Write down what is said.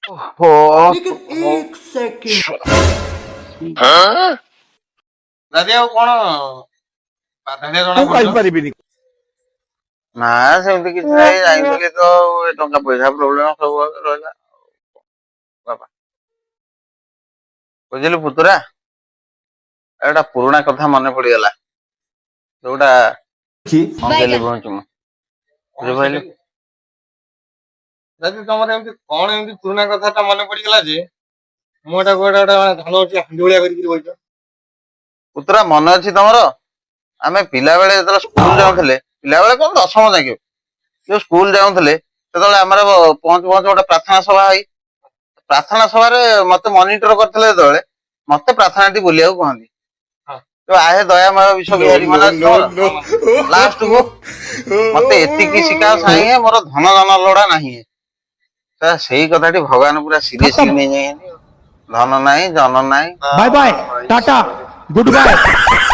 ଓହୋ। लेकिन एक सेकंड। ଦାଦି, ଆଉ କଣ ବାଧାଳିଆ ଜଣା ମୁଁ ପଡୁଛ? କହିପାରିବିନି। ନା, ସେମିତି କିଛି ନାହିଁ। ଯାଇଥିଲି ତ, ଏ ଟଙ୍କା ପଇସା ପ୍ରୋବ୍ଲେମ ସବୁ ରହିଲା ବାପା। ବୁଝିଲୁ ପୁତୁରା, ଏଇଟା ପୁରୁଣା କଥା ମନେ ପଡିଗଲା, ଯୋଉଟା ଅଙ୍ଗେ ଲିଭଉଛି ମୁଁ, ବୁଝିପାରିଲୁ? ଦାଦି, ତମର ଏମିତି କଣ ଏମିତି ପୁରୁଣା କଥାଟା ମନେ ପଡିଗଲା ଯେ ମୁଁ ଏଟା ଗୋଟେ ଗୋଟେ ମାନେ ଧାନ ଅଛି ହାଣ୍ଡି ଭଳିଆ କରିକି ବଇଛ? ପୁତୁରା, ମନେ ଅଛି ତମର, ଆମେ ପିଲାବେଳେ ଯେତେବେଳେ ସ୍କୁଲ ଯାଉଥିଲେ, ପିଲାବେଳେ କଣ, 10ମ ଯାକେ ଯୋଉ ସ୍କୁଲ ଯାଉଥିଲେ, ସେତେବେଳେ ଆମର ପହଞ୍ଚୁ ପହଞ୍ଚୁ ଗୋଟେ ପ୍ରାର୍ଥନା ସଭା ହେଇ, ପ୍ରାର୍ଥନା ସଭାରେ ମତେ ମନିଟର କରିଥିଲେ ଯେତେବେଳେ, ମତେ ପ୍ରାର୍ଥନାଟି ବୋଲିବାକୁ କହନ୍ତି। ଯୋଉ "ଆହେ ଦୟାମୟ ବିଶ୍ୱ ବିହାରୀ", ମନେ ଅଛି ତମର? ଲାଷ୍ଟ କୁ "ମତେ ଏତିକି ଶିଖାଅ ସାଇଁ, ମୋର ଧନ ଜନ ଲୋଡା ନାହିଁ।" ସେଇ କଥାଟି ଭଗବାନ ପୁରା ସିରିୟସଲି ନେଇଯାଇଛନ୍ତି। ଧନ ନାହିଁ, ଜନ ନାହିଁ। Bye bye, tata, good bye.